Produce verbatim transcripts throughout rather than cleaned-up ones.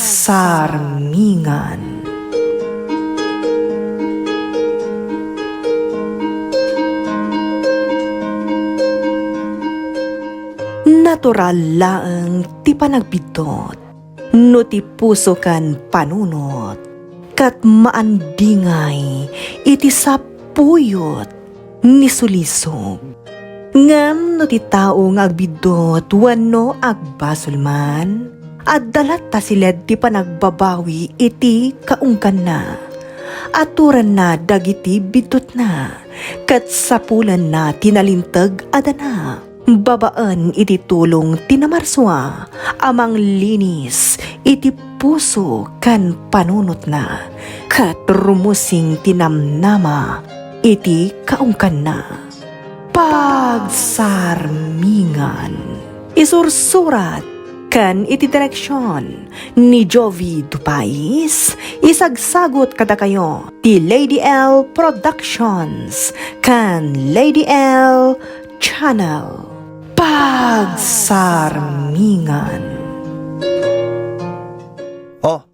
Pagsarmingan. Natural laeng ti panagbiddut no ti puso ken panunot ket maandingay iti sapuyot ni sulisog. Ngem no ti tao nga agbiddut wenno agbasol man, adda latta siled ti panagbabawi iti kaungganna. Aturanna dagiti biddutna, ket sapulanna ti nalinteg a dana. Babaen iti tulong ti namarsua a manglinis iti puso ken panunotna, ket rumusing ti namnama iti kaungganna. Pagsarmingan. Isursurat ken iti direksion ni Jovi Dupais, isagsagut kadakayo ti Lady L Productions ken Lady L Channel. Pagsarmingan. Oh,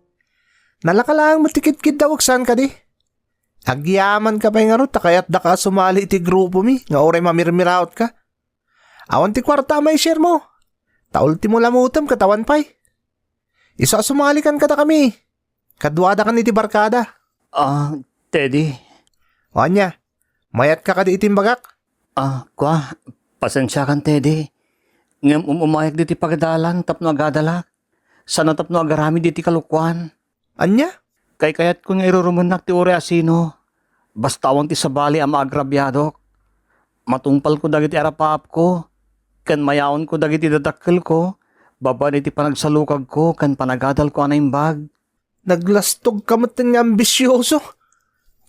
nalaka laeng met ti kidkidawek, saan kadi? Agyamanka pay ngarud ta kayatdaka a sumali iti grupomi nga uray mamirmiraotka. Awan ti kuarta a mai-share mo. Ta ultimo lamutem ket awan pay. Isu a sumalikan kadakami. Kaduadakan iti barkada. Ah, Teddy. O ania, mayatka kadi iti imbagak? Ah, kua, pasensiakan, Teddy. Ngem um-umayak diti pagadalan tapno agadalak. Saan a tapno agaramid iti kalokuan. Ania? Kaykayatkon nga irurumennak ti uray a sino. Basta awan ti sabali a maagrabiadok. Matungpalko dagiti arapaapko, ken mayaonko dagiti dadakkelko, babaen iti panagsalukagko ken panagadalko a naimbag. Naglastogka metten nga ambisioso.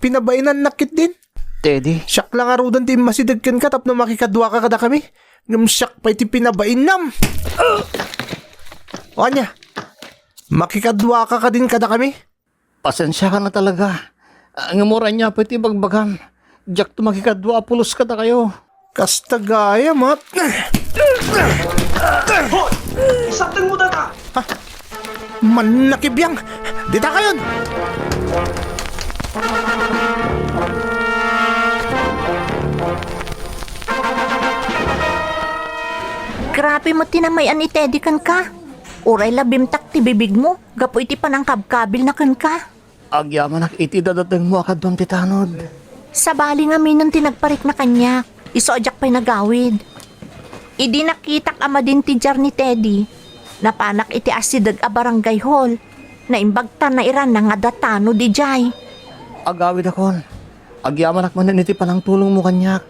Pinabainannak ketdin. Teddy. Siak la ngaruden ti immasideg kenka tapno makikaduaka kadakami. Ngem siak pay ti pinabainam. O ania? Makikaduaka kadin kadakami? Pasensiakan a talaga. Ah, ngem uray ania pay ti ibagbagam. Diakto makikadua a pulos kadakayo. Kasta gayam, a. Hoy! Isaptengmo dayta! Ha? Mannakibiang! Ditakayon! Grabe met ti namay-an ni Teddy kenka. Uray la bimtak ti bibigmo gapu iti panangkabkabilna kenka. Agyamanak iti dadatengmo a kaduam ti tanod. Sabali ngaminen ti nagparikna kaniak, isu a diak pay nagawid. Idi nakitak a madin ti diar ni Teddy, napanak iti asideg a barangay hall. Naimbag ta nairanna nga adda tanod idiay. Agawidakon. Agyamanak manen iti panangtulongmo kaniak.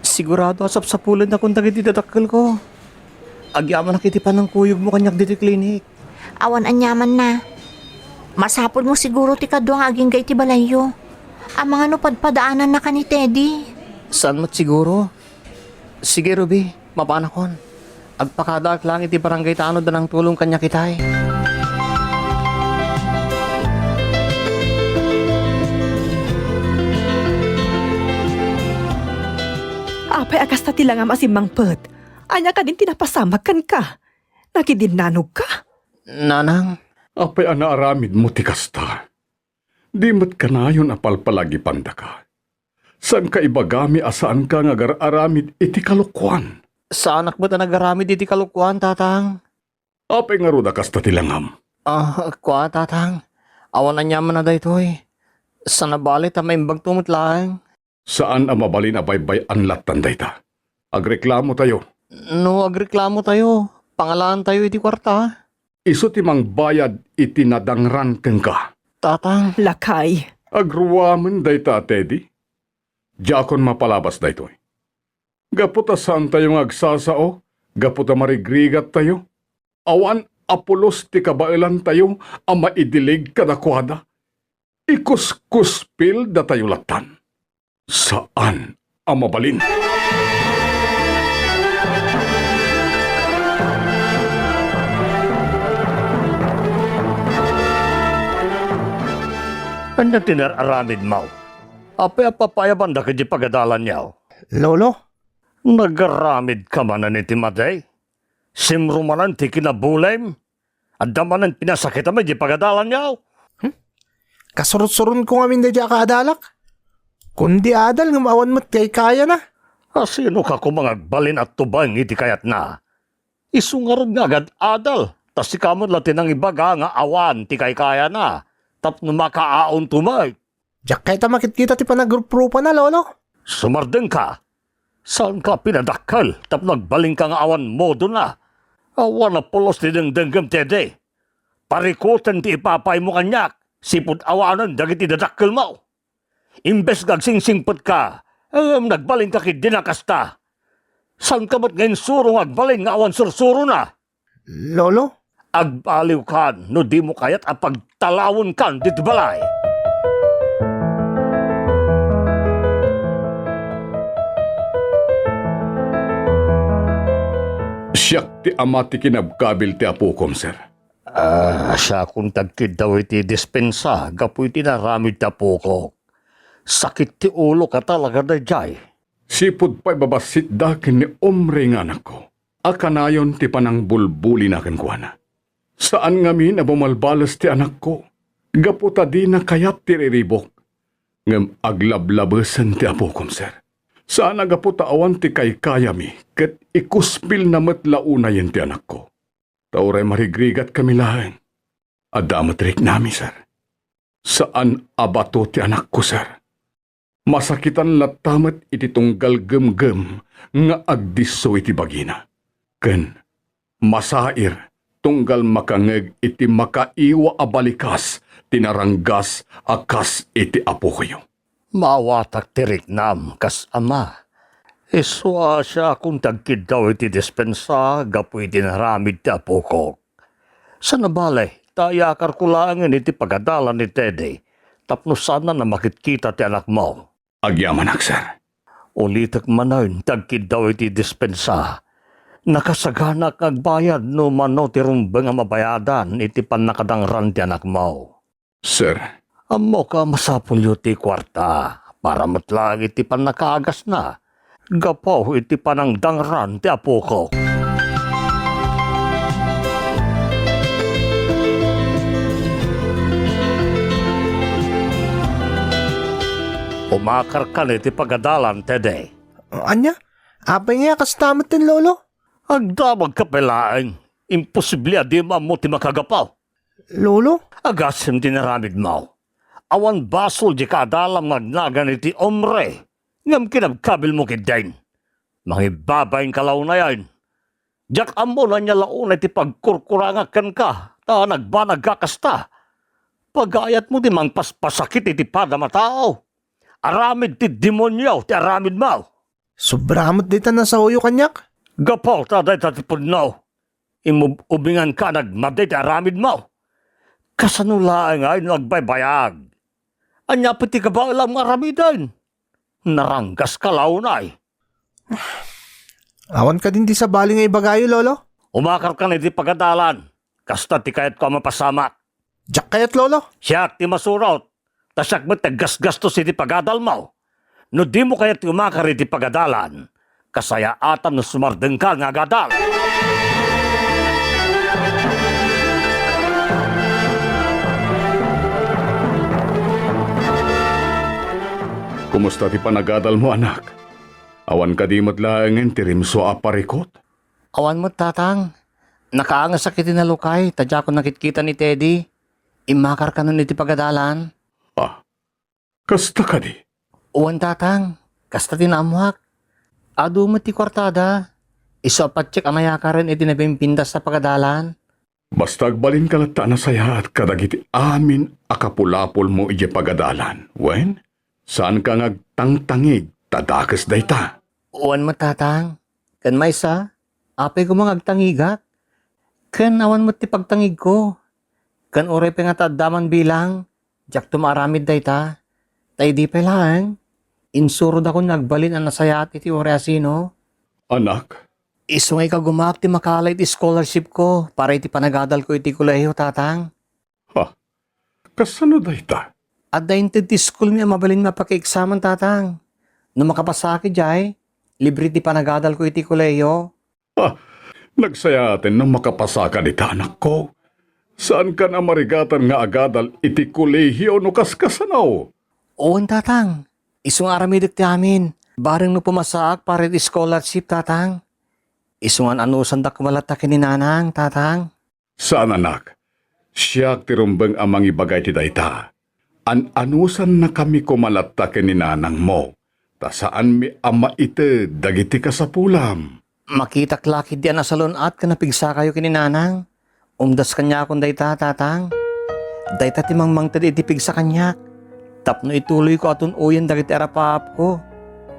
Sigurado a sapsapulennakon dagiti dadakkelko. Agyamanak iti panangkuyogmo kaniak ditoy klinik. Awan aniamanna. Masapulmo siguro ti kadua nga agingga iti balayyo. Amangan no padpadaanannaka ni Teddy. Saan met siguro? Sige, Ruby, mapanakon. Agpakadaak laeng iti barangay tanod a nangtulong kaniak itay. Apay a kasta ti langam a simmangpet? Ania kadin ti napasamak kenka? Nakidinnanogka? Nanang. Apay a naaramidmo ti kasta? Di met kanayon a palpalagipandaka. Saanka ibagami a saanka nga agar-aramid iti kalokuan? Saanak met a nagaramid iti kalokuan, Tatang. Apay ngarud a kasta ti langam? Ah, kua, Tatang. Awan aniamanna daytoy. Saan a bale ta maimbagto met laeng. Saan a mabalin a baybay-an lattan dayta. Agreklamotayo. No agreklamotayo, pangalaantayo iti kuarta. Isu ti mangbayad iti nadangran kenka. Tatang. Lakay. Agruamen dayta a Teddy. Diakon mapalabas daytoy. Gapu ta saantayo nga agsasao, gapu ta marigrigattayo, awan a pulos ti kabaelantayo a maidilig kadakuada. Ikuskuspil datayo lattan. Saan a mabalin. Ania ti nagaramidmo? Apay a papayabandak iti pagadalanyo? Lolo? Nagaramidka manen iti madi? Simro manen ti kinabulim? Adda manen pinasakitam iti pagadalanyo. Hmm? Kasursuronko ngamin daydiay a kaadalak. Kundi adal ngem awan met kaykayana. Asino ka koma nga agbalin a tubeng iti kayatna? Isu ngarud nga agad-adal, ta sika met la ti nangibaga nga awan ti kaykayana tapno makaaonto met. Diak kayat a makitkita ti panagruprupana, Lolo. Sumardengka. Saanka a pinadakkel tapno agbalinka nga awan modona. Awan a pulos ti dengdenggem, Teddy. Parikoten ti ipapaaymo kaniak, sipud awanen dagiti dadakkelmo. Imbes nga agsingsingpetka, ngem nagbalinka ketdin a kasta. Saanka met nga insuro nga agbalin nga awan sursurona? Lolo? Agbaliwkan no dimo kayat a pagtalawenkan ditoy balay. Siak ti ama ti kinabkabil ti apokom, sir. Ah, siakon ti agkiddaw iti dispensa gapu iti inaramid ti apokok. Sakit ti ulo ka talaga daydiay. Sipud pay babassitda ken ni Omri nga anakko a kanayon ti panangbulbulina kenkuana. Saan ngamin a bumalbales ti anakko gapu ta dina kayat ti riribuk. Ngem aglablabesen ti apokom, sir. Saan a gapu ta awan ti kaykayami ket ikuspilna met la unayen ti anakko. Ta uray marigrigatkami laeng, adda met riknami, sir. Saan a bato ti anakko, sir. Masakitan latta met iti tunggal gemgem nga agdisso iti bagina. Ken masair tunggal makangngeg iti makaiwa a balikas ti naranggas a kas iti apokoyo. Maawatak ti riknam kas ama. Isu a siakon ti agkiddaw iti dispensa gapu iti inaramid ti apokok. Saan a bale, ta ayakarko laengen iti pagadalan ni Teddy tapno saanna a makitkita ti anakmo. Agyamanak, sir. Ulitek manen ti agkiddaw iti dispensa. Nakasaganak nga agbayad no mano ti rumbeng a mabayadan iti pannakadangran ti anakmo. Sir. Ammok a masapulyo ti kuarta para met laeng iti pannakaagasna gapu iti panangdangran ti apokok. Umakarkan iti pagadalan, Teddy. Ania? Apay nga kasta met ten, Lolo? Agdamagka pay laeng. Imposible a dimo ammo ti makagapu. Lolo? Agasem ti inaramidmo. Awan basol diay kaadalam nga agnagan iti Omri, ngem kinabkabilmo ketdin. Mangibabainka la unayen. Diak ammo no ania la unay ti pagkurkurangak kenka, ta nagbanagka kasta. Pagayatmo ti mangpaspasakit iti padam a tao. Aramid ti demonio ti aramidmo. Sobra met dayta nasaoyo kaniak. Gapu ta dayta ti pudno. Imub-ubinganka a nagmadi ti aramidmo. Kasano laeng no agbaybayag? Ania pay ti kabaelam nga aramiden? Naranggaska la unay. Awan kadin ti sabali nga ibagayo, Lolo? Umakarkan iti pagadalan. Kasta ti kayatko a mapasamak. Diak kayat, Lolo. Siak ti masurot. Ta siak met ti aggasgastos iti pagadalmo. No dimo kayat ti umakar iti pagadalan, kasayaatan no sumardengka nga agadal. Kumusta ti panagadalmo, anak? Awan kadi met laengen ti rimsua a parikut? Awan met, Tatang. Nakaangesak iti nalukay ta diakon nakitkita ni Teddy. Immakarkanon iti pagadalan. Ah, kasta kadi? Wen, Tatang. Kasta ti naammoak. Adu met ti kuartada. Isu a patiek a nayakaren iti nabimbintas a pagadalan. Basta agbalinka latta a nasayaat kadagiti amin a kapulapulmo idiay pagadalan, wen? Saanka nga agtangtangig ta dakes dayta. Wen met, Tatang. Ken maysa, apay koma nga agtangigak? Ken awan met ti pagtangigko. Ken uray pay nga ta adda man bilang, diakto maaramid dayta. Ta idi pay laeng, insurodakon nga agbalin a nasayaat iti uray a sino. Anak? Isu nga ikagumaak ti makala iti scholarship ko para iti panagadalko iti kolehio, Tatang. Ha? Kasano dayta? Adda inted ti school mi a mabalinmi a pakieksamen, Tatang. No makapasaak idiay, libre ti panagadalko iti kolehio. Ha? Nagsayaaten no makapasaka dita, anakko. Saankan a marigatan nga agadal iti kolehio no kaskasano? Wen, Tatang. Isu nga aramidek ti amin. Bareng no pumasaak para iti scholarship, Tatang. Isu nga an-anusandak koma latta ken ni Nanang, Tatang. Saan, anak. Siak ti rumbeng a mangibaga iti dayta. An-anusannakami koma latta ken ni nanangmo, ta saanmi a maited dagiti kasapulam. Makitak la ketdi a nasalun-at ken napigsakayo ken ni Nanang. Umdas kaniakon dayta, Tatang. Dayta ti mangmangted iti pigsa kaniak. Tapno ituloyko a tun-oyen dagiti arapaapko,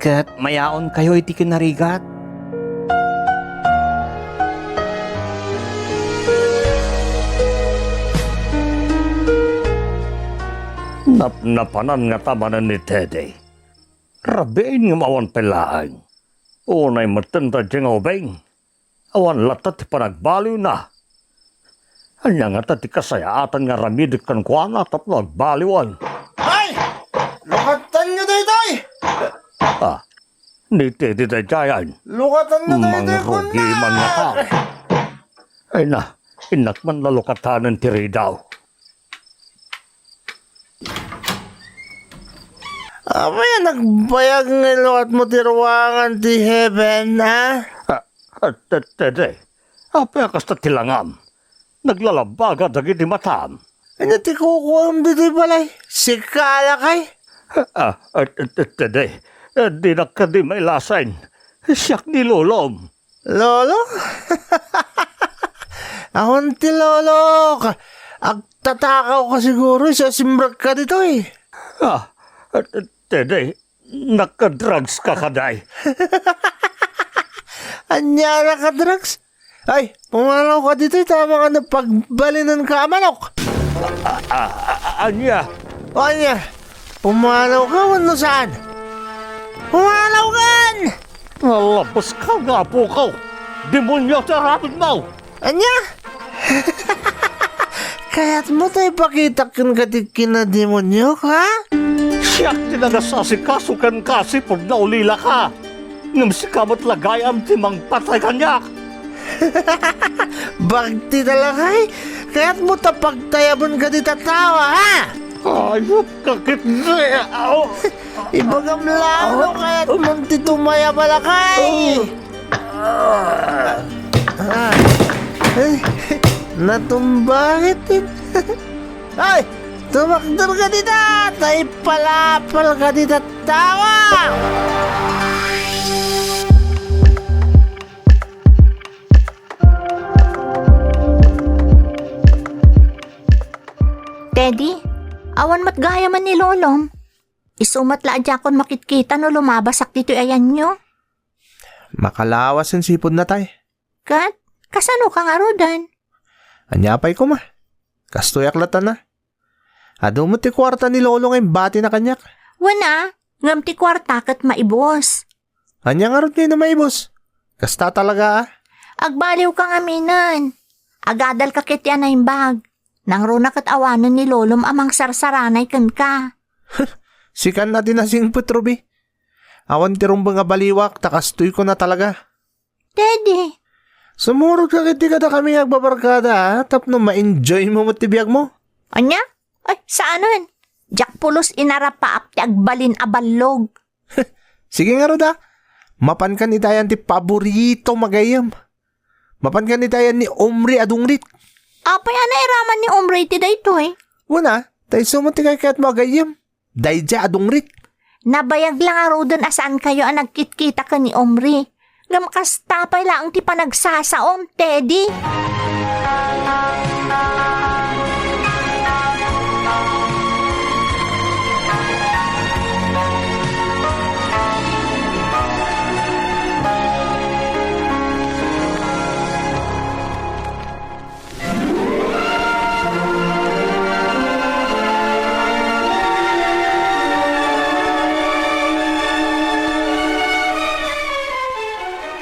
ket mayaonkayo iti kinarigat. Napnapanan ngata manen ni Teddy. Rabiin ngem awan pay laeng. Unay metten daydiay nga ubing. Awan latta ti panagbaliwna. Ania ngata ti kasayaatan nga aramidek kenkuana tapno agbaliwen? Ay! Lukatanyo daytoy! Ah, ni Teddy daydiayen. Lukatanyo daytoy, mangrugi man ngata. Ay na, innak man lalukatanen ti ridaw. Apay a nagbayag nga ilukatmo ti ruangan ti heaven, a? Ah, ah, Te-, Teddy, apay a kasta ti langam? Naglalabaga dagiti matam. Ania ti kukuam ditoy balay? Sika a lakay? Ah, ah, Te-, Te-, Teddy, ah, dinak kadi mailasin. Siak ni Lolom. Lolo? Awan ti lolok. Agtatakaw ka siguro, isu a simrek ka ditoy. Ah, Teddy, naka-drugs ka kadi? Ania, naka-drugs? Ay, pumanaw ka ditoy, ta amangan no pagbalinen ka a manok. Ah, ah, ah, ania? O ania? Pumanaw ka wenno saan? Pumanaw kan! Nalabas ka nga, apokaw! Demonio ti aramidmo! Ania? Kayatmo ta ipakitak kenka ti kinademoniok, ha? Siak ti nagasasikaso kenka, sipud naulila ka. Ngem sika met la gayam ti mangpatay kaniak. Bagti ta lakay, kayatmo ta pagtayaben ka dita tao, ha? Ayup ka ketdi. Aw. Ibagam la no kayatmon ti tumayab a lakay. Ah. Ay, natumba ket. Ay, tumakder ka dita, ta ipalapal ka dita tao. Teddy, awan met gayamen ni Lolom. Isu met la a diakon makitkita no lumabasak ditoy ayanyo. Makalawasen sipud natay. Ket, kasano ka ngaruden? Ania pay koma? Kastoyak latta. Adu met ti kuarta ni Lolo nga imbatina kaniak. Wen a, ngem ti kuarta ket maibus. Ania ngarud nga maibus? Kasta talaga, a? Agbaliw ka ngaminen. Agadal ka ketdi a naimbag. Nangruna ket awanen ni Lolom a mangsarsaranay kenka. Sikan a ti nasingpet, Ruby. Awan ti rumbeng a baliwak, ta kastoy koma talaga. Teddy. Sumurot ka ketdi kadakami nga agbabarkada, a, tapno ma-enjoy mo met ti biagmo. Ania? Ay, saanen. Diak pulos inarapaap ti agbalin a ballog. Sige ngarud, a. Mapankan itayan ti paboritom a gayyem. Mapankan itayan ni Omri a dungrit. Apay a nairaman ni Omri ti daytoy? Wen a, ta isu met ti kaykayatmo a gayyem. Daydiay a dungrit. Nabayag la ngaruden a saankayo a nagkitkita ken ni Omri. Ngem kasta pay laeng ti panagsasaom, Teddy.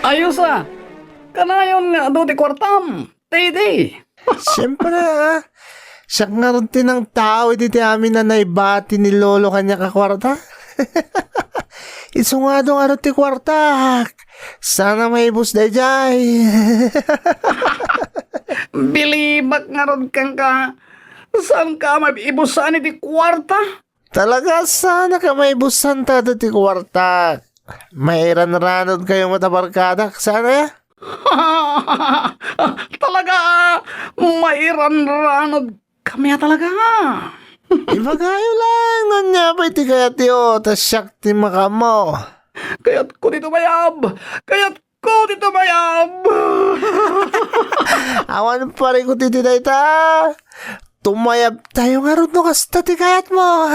Ayos a! Kanayon nga adu ti kuartam, Teddy! Siempre, a. Siak ngarud ti nangtao iti ti amin a naibati ni Lolo kaniak a kuarta. Isu nga adu ngarud ti kuartak. Saan a maibus daydiay. Bilibak ngarud kenka, saanka a maibusan iti kuarta? Talaga, saanka a maibusan ta ditoy kuarta. Mairanranudkayo met a barkadak, saan aya? Talaga, mairanranud kami a talaga. Ibagayo laeng no ania pay ti kayatyo, ta siak ti makaammo. Kayatko ti tumayab! Kayatko ti tumayab! Awan parikut iti dayta. Tumayabtayo ngarud no kasta ti kayatmo.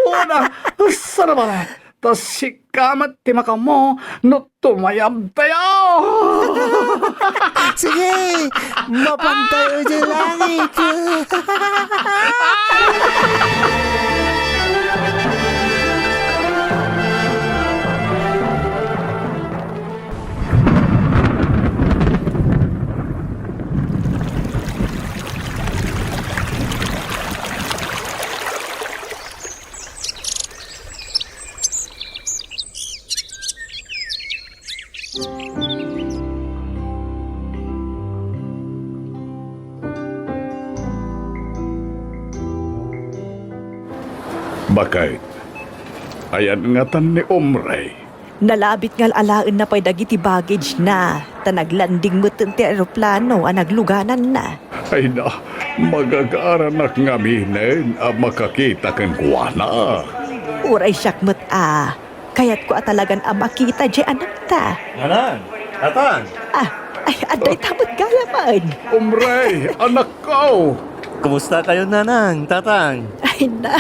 Una, saan a bale? Ta sika met ti makaammo no tumayabtayo. Sige, mapantayo idiay langit. Baket, ayan ngatan ni Omri? Nalabit nga al-alaenna pay dagiti baggage-na, ta naglanding metten ti eroplano a naglugananna. Ay na, magagaranak ngaminen a makakita kenkuana. Uray siak met a, kayatko a talagan a makita diay anakta. Nanang, Tatang! Ah, ay, adda ita met gayamen. Omri, anakko! Kumusta kayo, Nanang, Tatang? Ay na,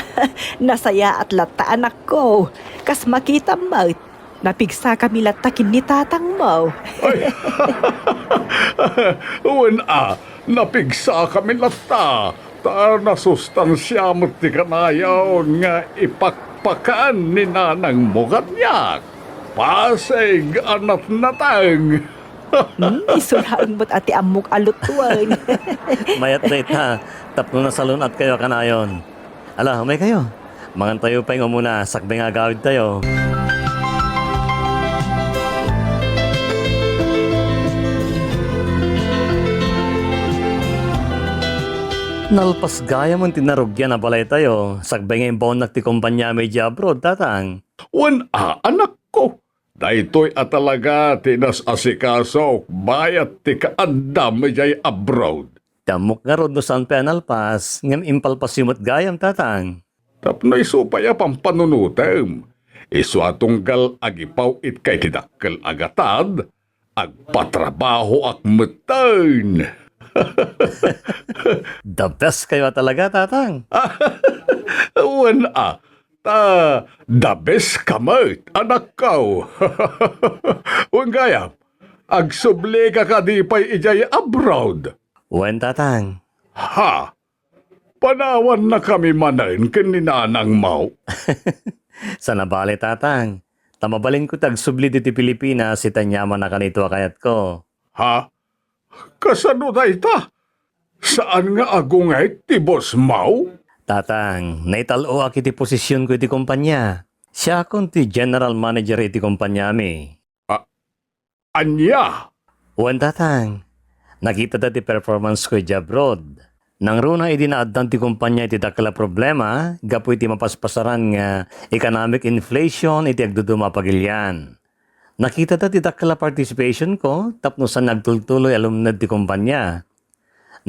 nasayaat latta, anakko. Kas makitam met, napigsakami latta ken ni tatangmo. Ay, wen a, napigsakami latta, ta nasustansia met ti kanayon nga ipakpakan ni nanangmo kaniak. Pasig a natnateng. Hmm, isu laeng met a ti ammok a lutuen. Mayat dayta, tapno nasalun-atkayo a kanayon. Ala, umaykayo. Mangantayo pay nga umuna, sakbay nga agawidtayo. Nalpas gayamen ti narugian a balaytayo, sakbay nga imbaonnak ti kompaniami idiay abroad, Tatang. Wen a, anakko. Daytoy a talaga ti nas-asikasok bayat ti kaaddam idiay abroad. Ti ammok ngarud no saan pay a nalpas, ngem impalpasyo met gayam, Tatang. Tapno isu pay a pampanunotem, isu a tunggal agipaw-itka iti dakkel a gatad, agpatrabahoak metten. The best kayo a talaga, Tatang. Wen a, ta the best ka met, anakko. Wen gayam, agsublika kadi pay idiay abroad? Wen, Tatang. Ha? Panawannakami manen ken ni nanangmo? Saan a bale, Tatang. Ta mabalinko ti agsubli ditoy Pilipinas iti aniaman a kanito a kayatko. Ha? Kasano dayta? Saan nga agunget ti bossmo? Tatang, naital-oak iti posisionko iti kompania. Siakon ti general manager iti kompaniami. A-, ania? Wen, Tatang. Nakitata ti performance ko idiay abroad. Nangruna idi naaddan ti kompania iti dakkel a problema gapu iti mapaspasaran nga economic inflation iti agduduma a pagilian. Nakitata ti dakkel a participation ko tapno saan nga agtultuloy a lumned ti kompania.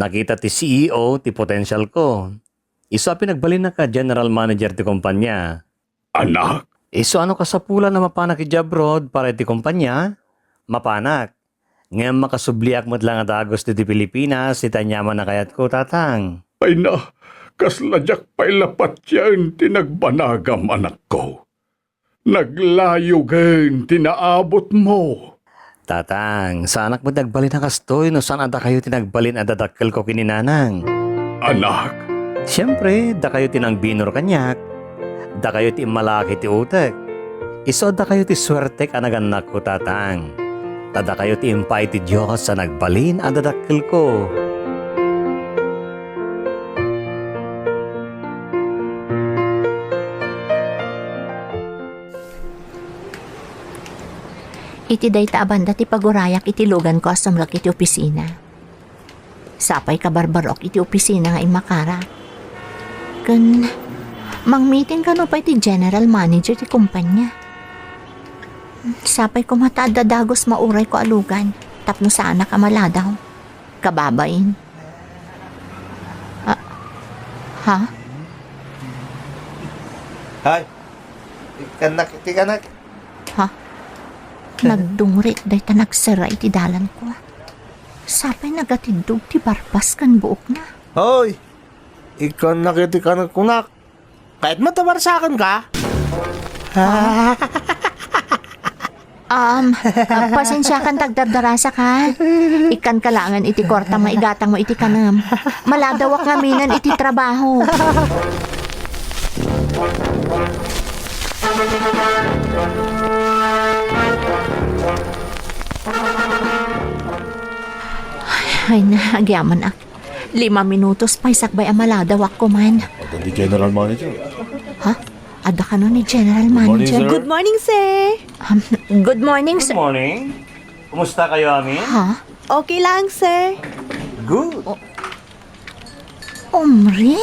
Nakita ti C E O ti potential ko. Isu a pinagbalinnak a general manager ti kompania. Anak? Isu a no kasapulan a mapanak idiay abroad para iti kompania, mapanak. Ngem makasubliak met laeng a dagus ditoy Pilipinas iti aniaman a kayatko, Tatang. Ay na, kasla diak pay la patien ti nagbanagam, anakko. Naglayogen ti naabutmo. Tatang, saanak met nga agbalin a kastoy no saan a dakayo ti nagbalin a dadakkelko ken ni Nanang. Anak. Siempre, dakayo ti nangbinor kaniak. Dakayo ti immalaak iti utek. Isu a dakayo ti suertek a nagannakko, Tatang. Ta dakayo ti impaay ti Dios a nagbalin a dadakkelko. Iti dayta a banda ti pagurayak iti luganko a sumrek iti opisina. Sapay kabarbaroak iti opisina nga immakarak. Ken mangmiting kano pay ti general manager ti kumpanya. Sapay koma ta adda dagus mauray ko a lugan tapno saanak a maladaw. Kababain. Ah, ha? Hay, ikkannak iti kanak. Ha? Nagdungrit dayta nagsera iti dalan ko. Sapay nagatiddog ti barbas ken buokna. Hoy! Ikkannak iti kanak kunak. Kayat met a barsaken ka? Um, ah, pasensiakan ta agdardarasaka. Ikkanka laengen iti kuartam nga igatangmo iti kanem. Maladawak ngaminen iti trabaho. Ay, ay na, agyamanak. Lima minutos pay sakbay a maladawak koman. Adda ni General Manager. Ha? Adda kano ni General Manager? Good morning, sir. Um, good morning, sir. Good morning. Kumusta kayo, amin? Ha? Okay lang, sir. Good. Omri?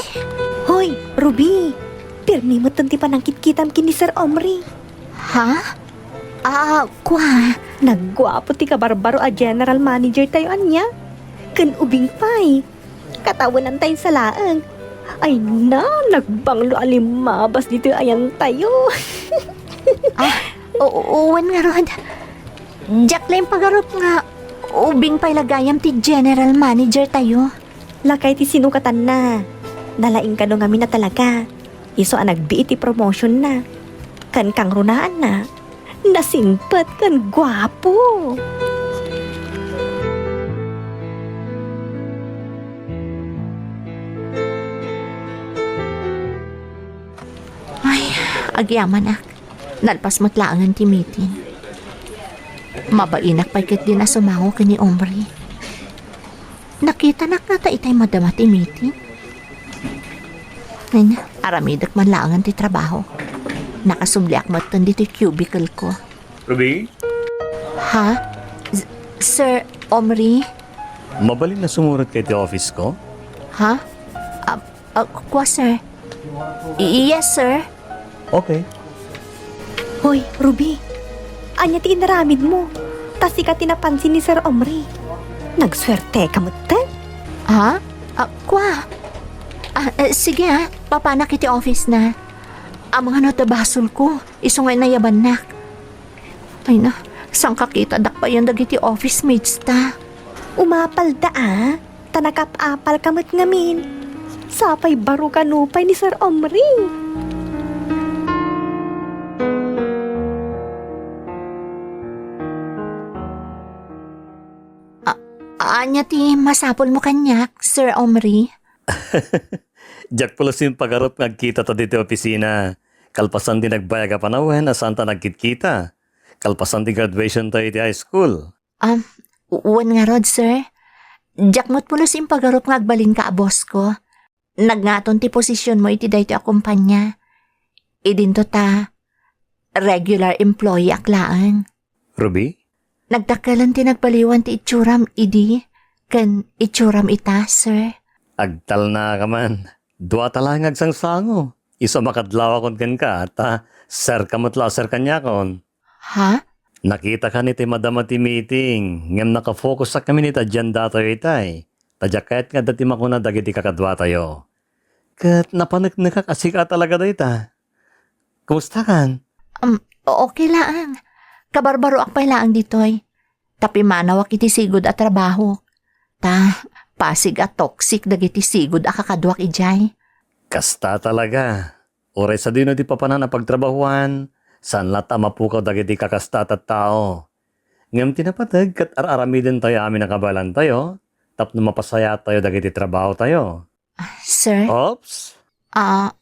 Hoy, Ruby! Pirmi met ti panangkitkitam ken ni Sir Omri. Ha? Ah, kua? Nagguapo ti kabarbaro a general manager tayo ania. Ken ubing pay. Katawenan tayo sa laeng. Ay na, nagbanglo a limabas ditoy ayan tayo. Ah, o-, o-, wen ngarud. Diak la impagarup nga ubing pay la gayam ti general manager tayo. Lakay ti sinukatanna. Nalaing kano ngamin a talaga. Isu a nagbii ti promotionna. Ken kangrunaanna, nasingpet ken guapo. Ay, agyamanak. Nalpas met laengen ti meeting. Mabainak pay ketdin a sumango ken ni Omri. Nakitanak ngata itay madama ti meeting? Ay na, aramidek man laengen ti trabaho. Nakasubliak metten ditoy cubicle ko. Ruby? Ha? S-, Sir Omri? Mabalin a sumurot ka iti office ko? Ha? Ah, ah, kua, sir? I-, yes, sir. Okay. Hoy, Ruby. Ania ti inaramidmo? Ta sika ti napansin ni Sir Omri. Nagsuerteka metten? Ha? Ah, kua? Ah, eh, sige, ah. Mapanak iti office na. Amangan no adda basolko. Isu nga inayabannak. Ay na, saan ka kita dakpayan dagiti office mates ta? Umapalda a, ta nakap-apal ka met ngamin. Sapay baro kano pay ni Sir Omri. A-, ania ti masapulmo kaniak, Sir Omri? Diak pulos impagarup nga agkita ta ditoy opisina. Kalpasan ti nagbayag a panawen a saanta nagkitkita. Kalpasan ti graduation tayo iti high school. Um, wen ngarud, sir. Diak met pulos impagarup nga agbalinka a boss ko. Nagngaton ti posisionmo iti daytoy a kumpanya. Idinto ta regular employee ak laeng. Ruby? Nagdakkelen ti nagbaliwan ti itsuram idi ken itsuram ita, sir. Agtalnaka man. Duata laeng nga agsangsango. Isu a makadlawakon kenka, ta sir ka met la a sir kaniakon. Ha? Nakitaka ni ti madama ti meeting, ngem nakafokusak ngamin iti agendatayo itay. Ta diak kayat nga adda ti makuna dagiti kakaduatayo. Ket napaneknekak a sika talaga dayta. Kumustakan? Um, okay laeng. Kabarbaroak pay laeng ditoy. Ta pimanawak iti sigud a trabaho. Ta pasig a toxic dagiti sigud a kakaduak idiay. Kasta talaga. Uray sadino ti papanan a pagtrabahuan, saan latta a mapukaw dagiti kakasta a tattao. Ngem ti napateg ket ar-aramidentayo amin a kabaelantayo tapno mapasayattayo dagiti trabahotayo. Sir? Oops! Ah,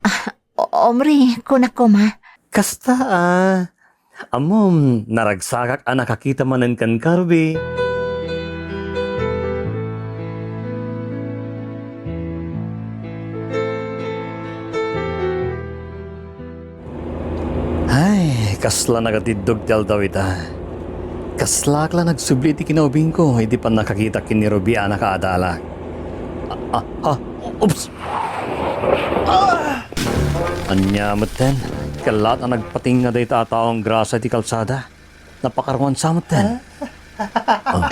ah, o-, Omri, kunak koma. Kasta, ah. Ammom, naragsakak a nakakita manen kenka, Ruby. Ay, kasla nagatiddog ti aldaw ita. Kaslaak la nagsubli ti kinaubingko iti pannakakitak ken ni Ruby a nakaadalak. Ah, ah, ah, oops! Ah! Ania metten, kallaat a nagpatinga dayta a taong grasa iti kalsada. Napakaruansa metten. Ah.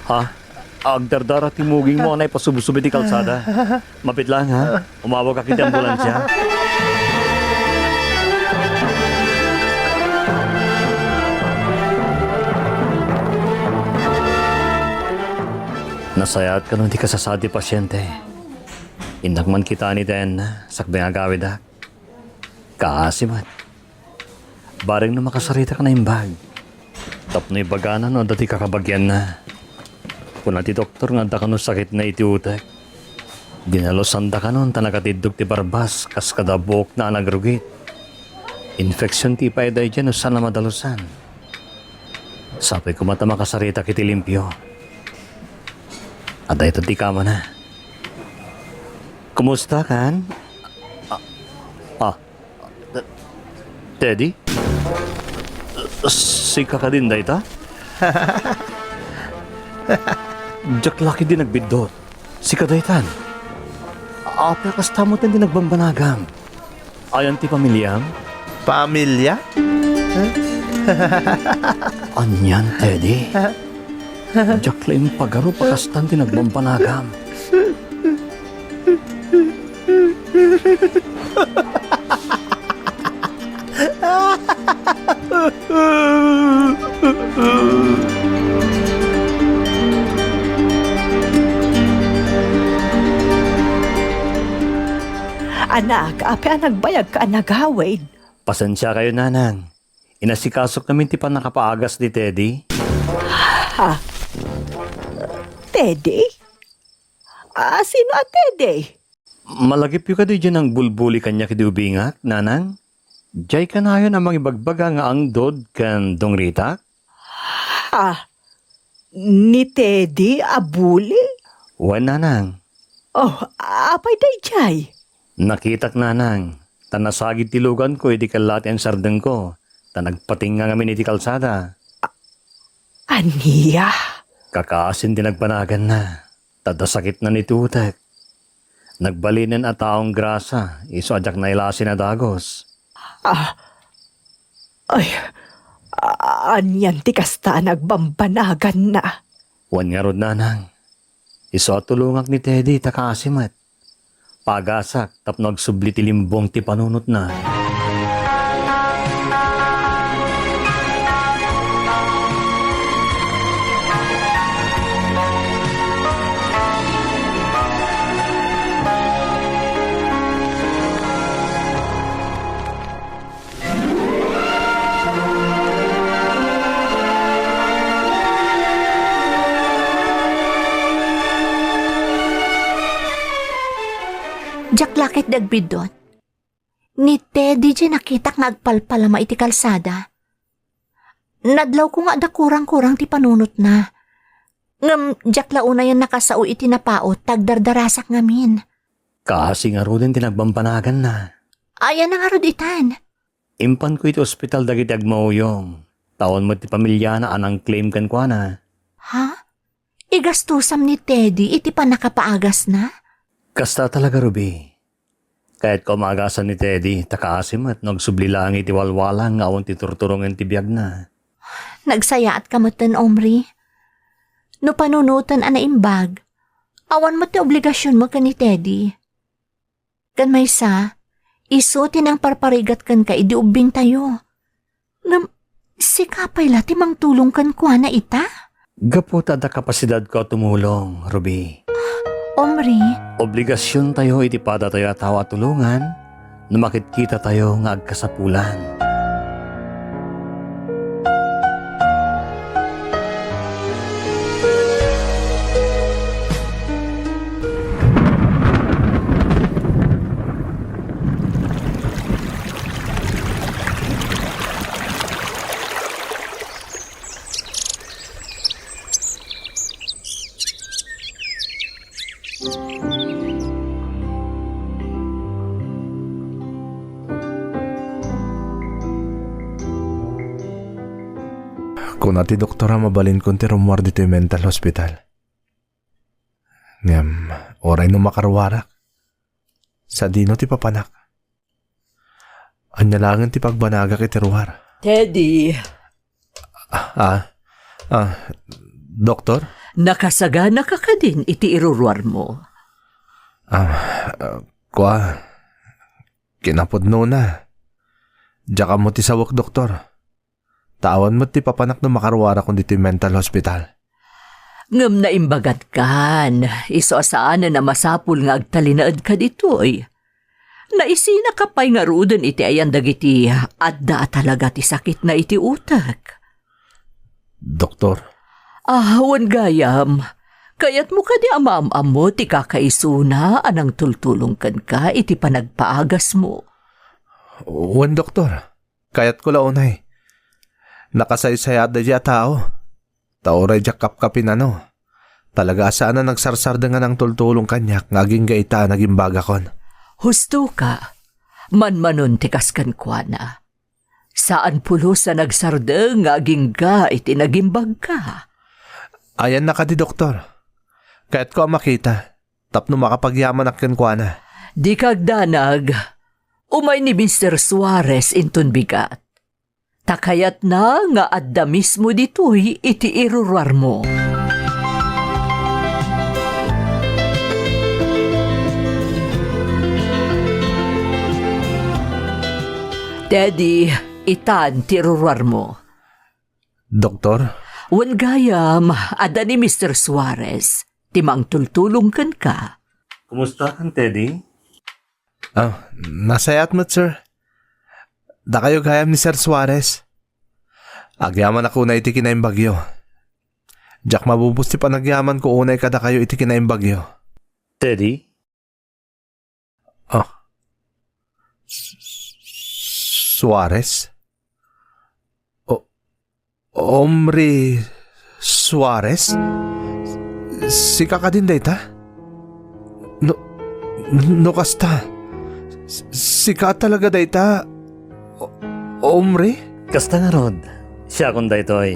Ha? Agdardara ti mugingmo a naipasubsob iti kalsada. Mapit lang, ha? Umawagak iti ambulansya. Nasayaat kano ti kasasaad ti pasiente. Innak man kitaen ni Ten, sakbay nga agawidak. Kaasi met. Bareng no makasaritak a naimbag. Tapno ibagana no adda ti kakabagianna. Kuna ti doktor nga adda kano sakitna iti utek. Dinalusanda kanon ta nakatiddog ti barbas kas kada buokna a nagrugit. Infeksion ti ipaay daydiay no saan a madalusan. Sapay koma ta makasaritak iti limpio. Adda ita ti kamana. Kumusta kan? Ah, ah, Teddy? Sika kadin dayta? Diak la ketdi nagbiddut. Sika daytan. Apay a kasta metten ti nagbambanagam? Ayan ti pamiliam? Pamilia? Anian, Teddy? Diak la impagarup a kastan ti nagbambanagam. Anak, apay a nagbayagka a nagawid? Pasensiakayo, nanang. Inasikasok ngamin ti pannakapaagas ni Teddy. Ha? Teddy? Ah, sino a Teddy? Malagipyo kadi diay nangbulbuli kaniak idi ubingak, nanang? Diay kanayon a mangibagbaga nga angdod ken dungritak? Ha? Ni Teddy a buli? Wen, nanang. Oh, apay daydiay? Nakitak, nanang, ta nasagid ti luganko idi kalla ti ansardengko, ta nagpatinga ngamin iti kalsada. A-, ania? Kakaasin ti nagbanaganna, ta adda sakitna iti utek. Nagbalinen a taong grasa, isu a diak nailasin a dagus. Ah, ay, a-, anian ti kasta a nagbambanaganna? Wen ngarud, nanang. Isu a tulongak ni Teddy ta kaasi met. Paagasak tapno agsubli ti limbong ti panunotna. Diak la ketdi agbiddut. Ni Teddy diay nakitak nga agpalpalama iti kalsada. Nadlawko nga adda kurang-kurang ti panunotna. Ngem diak la unayen nakasao iti napaut ta agdardarasak ngamin. Kaasi ngaruden ti nagbambanaganna. Ania ngarud itan? Impanko iti ospital dagiti agmauyong. Ta awan met ti pamiliana a nang-claim kenkuana. Ha? Igastosam ni Teddy iti pannakapaagasna? Kasta talaga, Ruby. Kayatko a maagasan ni Teddy, ta kaasi met no agsubli laeng iti walwalang nga awan ti turturongen ti biagna. Nagsayaatka metten, Omri. No panunoten a naimbag, awan met ti obligasionmo ken ni Teddy. Ken maysa, isu ti nangparparigat kenka idi ubbingtayo. Ngem sika pay la ti mangtulong kenkuana ita? Gapu ta adda kapasidadko a tumulong, Ruby. Omri. Obligasiontayo iti padatayo a tao a tulongan no makitkitatayo nga agkasapulan. Kuna ti doktor a mabalinkon ti rummuar ditoy mental hospital. Ngem, uray no makaruarak, sadino ti papanak? Ania laengen ti pagbanagak iti ruar? Teddy. Ah, ah, doktor? Nakasaganaka kadin iti iruruarmo? Ah, ah, kua, kinapudnona. Diak ammo ti sawek, doktor. Ta awan met ti papanak no makaruarakon ditoy mental hospital. Ngem naimbagak kan, isu a saanen a masapul nga agtalinaedka ditoy. Naisinaka pay ngaruden iti ayan dagiti adda a talaga ti sakitna iti utek. Doktor. Ah, wen gayam, kayatmo kadi a maam-ammo ti kakaisuna a nangtultulong kenka iti panagpaagasmo? Wen, doktor. Kayatko la unay. Nakasaysayaat daydiay a tao. Ta uray diak kapkapinano, talaga a saan a nagsarsardeng a nangtultulong kaniak nga agingga ita a nagimbagakon. Husto ka. Manmanon ti kas kenkuana. Saan pulos a nagsardeng nga agingga iti nagimbagka. Ayanna kadi, doktor? Kayatko a makita tapno makapagyamanak kenkuana. Dika agdanag. Umay ni Mister Suarez inton bigat. Ta kayatna nga adda mismo ditoy iti iruruarmo. Teddy, itan ti iruruarmo. Doktor? Wen gayam, adda ni Mister Suarez, ti mangtultulong kenka. Kumusta kan, Teddy? Ah, nasayaat met, sir. Dakayo gayam ni Sir Suarez. Agyamanak unay iti kinaimbagyo. Diak mabubos ti panagyamanko unay kadakayo iti kinaimbagyo. Teddy? Ah. S-, Suarez? O-, Omri Suarez? Sika kadin dayta? No, no kasta, s-, sika talaga dayta, O-, Omri? Kasta ngarud, siakon daytoy.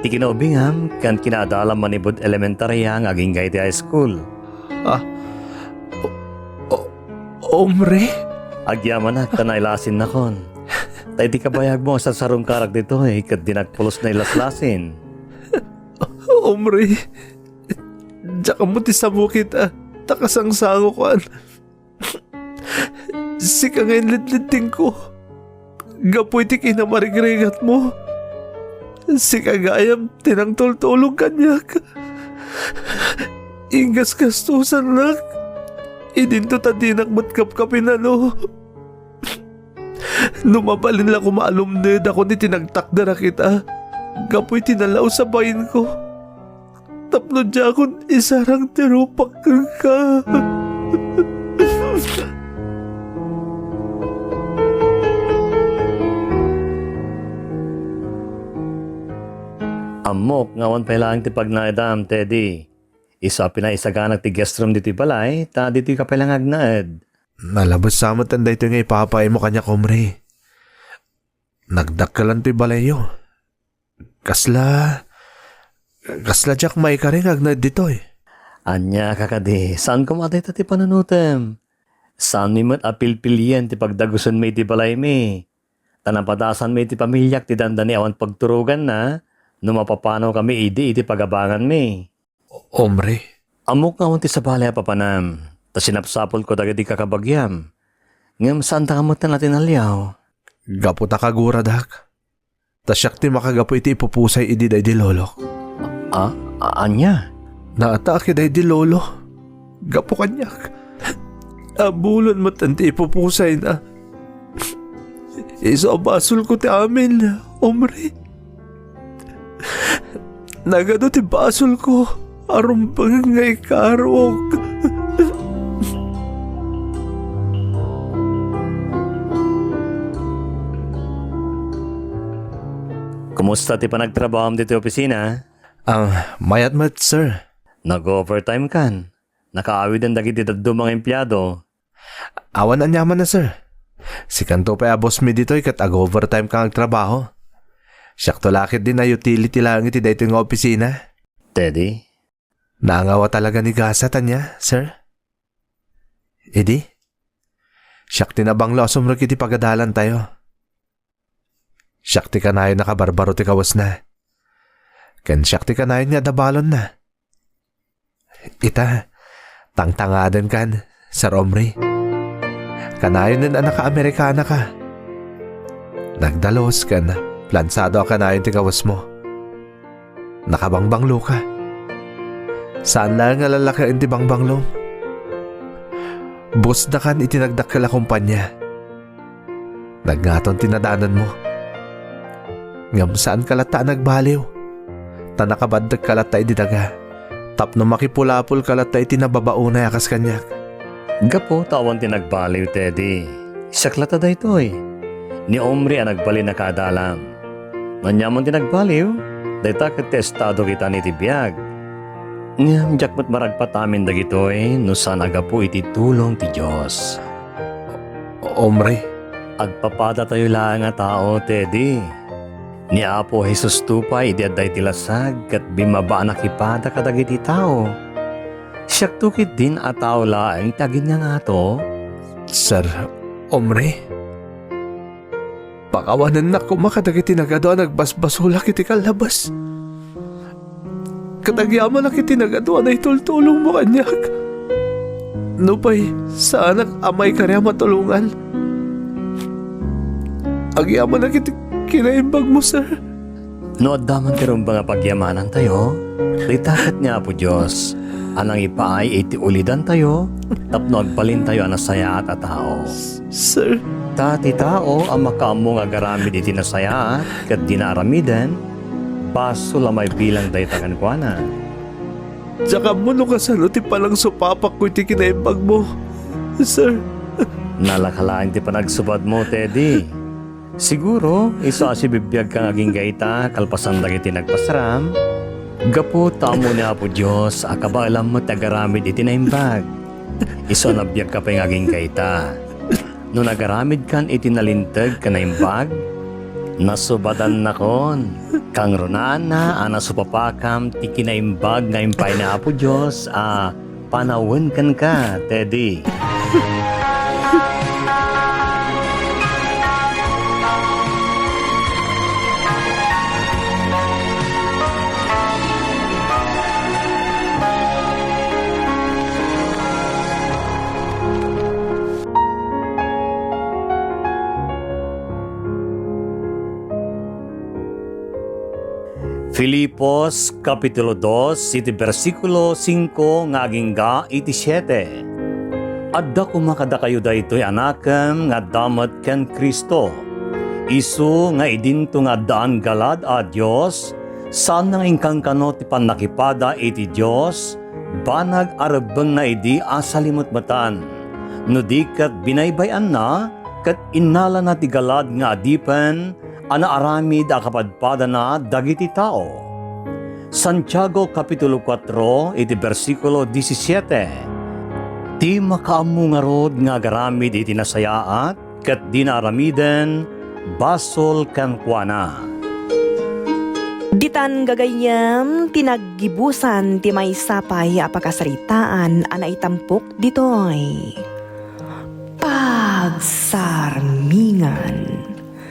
Ti kinaubingam ken kinaadalam manipud elementaria nga agingga iti high school. Ah, O-, O-, Omri? Agyamanak ta nailasinnakon. Ta iti kabayagmo a sarsarungkarak ditoy ket dinak pulos nailaslasin. Omri, diak ammo ti samo kita, ta kasangsangokan. Sika nga inlidlidtingko gapu iti kinamarigrigatmo. Sika gayam ti nangtultulong kaniak. Ingasgastosannak. Idinto ta dinak met kapkapinano. No mabalin la koma a lumnedakon iti nagtakder a kita gapu iti nalaus a bainko, tapno diakon isarang ti rupak kenka. Ammok nga awan pay laeng ti pagnaedam, Teddy. Isu a pinaisaganak ti guest room ditoy balay, ta ditoy ka pay la nga agnaed. Nalabes sa met daytoy nga ipapaaymo kaniak, Omri. Nagdakkelan toy balayyo. Kasla, kasla diak maikari nga agnaed ditoy. Ania ka kadi, saan koma dayta ti panunotem? Saanmi met a pilpilien ti pagdagusenmi iti balaymi. Ta napadasanmi iti pamiliak ti dandani awan pagturoganna no mapapanawkami idi iti pagabanganmi. Omri. Ammok nga awan ti sabali a papanam, ta sinapsapulko dagiti kakabagiam. Ngem saanta nga metten a tinaliaw. Gapu ta kaguradak, ta siak ti makagapu iti ipupusay idi daydi lolok. A-, a-, ania? Naataak daydi lolo. Gapu kaniak. Abulen met ti ipupusayna. Isu a basolko ti amin, Omri. Nagadu ti basolko a rumbeng nga ikarok. Kumusta ti panagtrabahom ditoy opisina? Ah, mayat met, sir. Nag-overtime kan? Nakaawiden dagiti dadduma nga empleyado? Awan aniamanna, sir. Sikanto pay a boss mi ditoy ket ag-overtime ka nga agtrabaho. Siakto la ketdi a utility laeng iti daytoy nga opisina. Teddy? Naangaw a talaga ni gasat ania, sir? Idi? Siak ti nabanglo a sumrek iti pagadalantayo. Siak ti kanayon a kabarbaro ti kawesna. Ken siak ti kanayon nga adda balonna. Ita, tangtangadenkan, Sir Omri. Kanayonen a naka-Amerikanaka. Nagdalus ken plansado a kanayon ti kawesmo. Nakabangbangloka. Saan laeng a lallakaen ti bangbanglom. Busdakan iti nagdakkel a kompania. Nagngaton ti nadanonmo. Ngem saanka latta a nagbaliw, ta nakabaddekka latta idi daga, tapno makipulapolka latta iti nababaonay a kas kaniak. Gapu ta awan ti nagbaliw, Teddy. Siak latta daytoy. Ni Omri a nagbalin a kaadalam. No aniaman ti nagbaliw, dayta ket ti estado kita iti biag. Ngem diak met maragpat amin dagitoy no saan a gapu iti tulong ti Dios. Omri. Agpapadatayo laeng a tao, Teddy. Ni Apo Jesusto pay idi adda iti lasag ket bimmaba a nakipada kadagiti tao. Siakto ketdin a tao laeng ti agingngangato. Sir Omri, pakawanennak koma kadagiti nagadu a nagbasbasolak iti kallabas. Ket agyamanak iti nagadu a naitultulongmo kaniak. Nupay saanak a maikari a matulongan, agyamanak iti kinaimbagmo, sir. No adda man ti rumbeng a pagyamanantayo, dayta ket ni Apo Dios a nangipaay iti ulidantayo tapno agbalintayo a nasayaat a tao. Sir. Ta ti tao a makaammo nga agaramid iti nasayaat ket dina aramiden, basol a maibilang dayta kenkuana. Diak ammo no kasano ti panangsupapakko iti kinaimbagmo, sir. Nalaka laeng ti panagsubadmo, Teddy. Siguro, isu a sibibiagka nga agingga ita kalpasan dagiti nagpasaram, gapu ta ammo ni Apo Dios a kabaelam met ti agaramid iti naimbag. Isu a nabiagka pay nga agingga ita. No nagaramidkan iti nalinteg ken naimbag, nasubadannakon. Kangrunaanna a nasupapakam ti kinaimbag nga impay ni Apo Dios a panawen kenka, Teddy. Filipos, kapitulo dos, iti bersikulo singko nga agingga iti siete. Adda koma kadakayo daytoy a nakem nga adda met ken Cristo. Isu nga idinto nga addaan galad a Dios, saan nga inkankano ti pannakipada iti Dios, banag a rebbengna idi a salimetmetan. No di ket binaybay-anna, ket innalana ti galad nga adipen a naaramid a kapadpadana dagiti tao. Santiago, kapitulo kuatro, iti bersikulo disisiete. Ti makaammo ngarud nga agaramid iti nasayaat ket dina aramiden, basol kenkuana. Ditan gagayyem ti naggibusan ti maysa pay a pakasaritaan a naitampok ditoy. Pagsarmingan.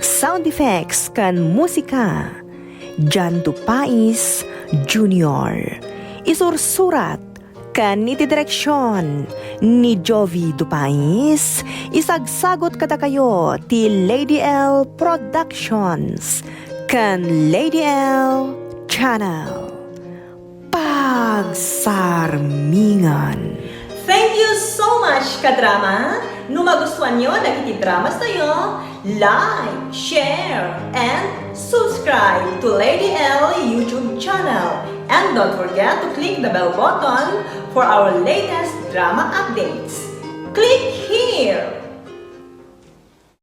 Sound effects ken musika, Jan Dupais Junior. Isursurat ken iti direksion ni Jovi Dupais, isagsagut kadakayo ti Lady L Productions ken Lady L Channel. Pagsarmingan. Thank you so much, kadrama! No magustuanyo dagiti dramas tayo, like, share, and subscribe to Lady L YouTube channel. And don't forget to click the bell button for our latest drama updates. Click here!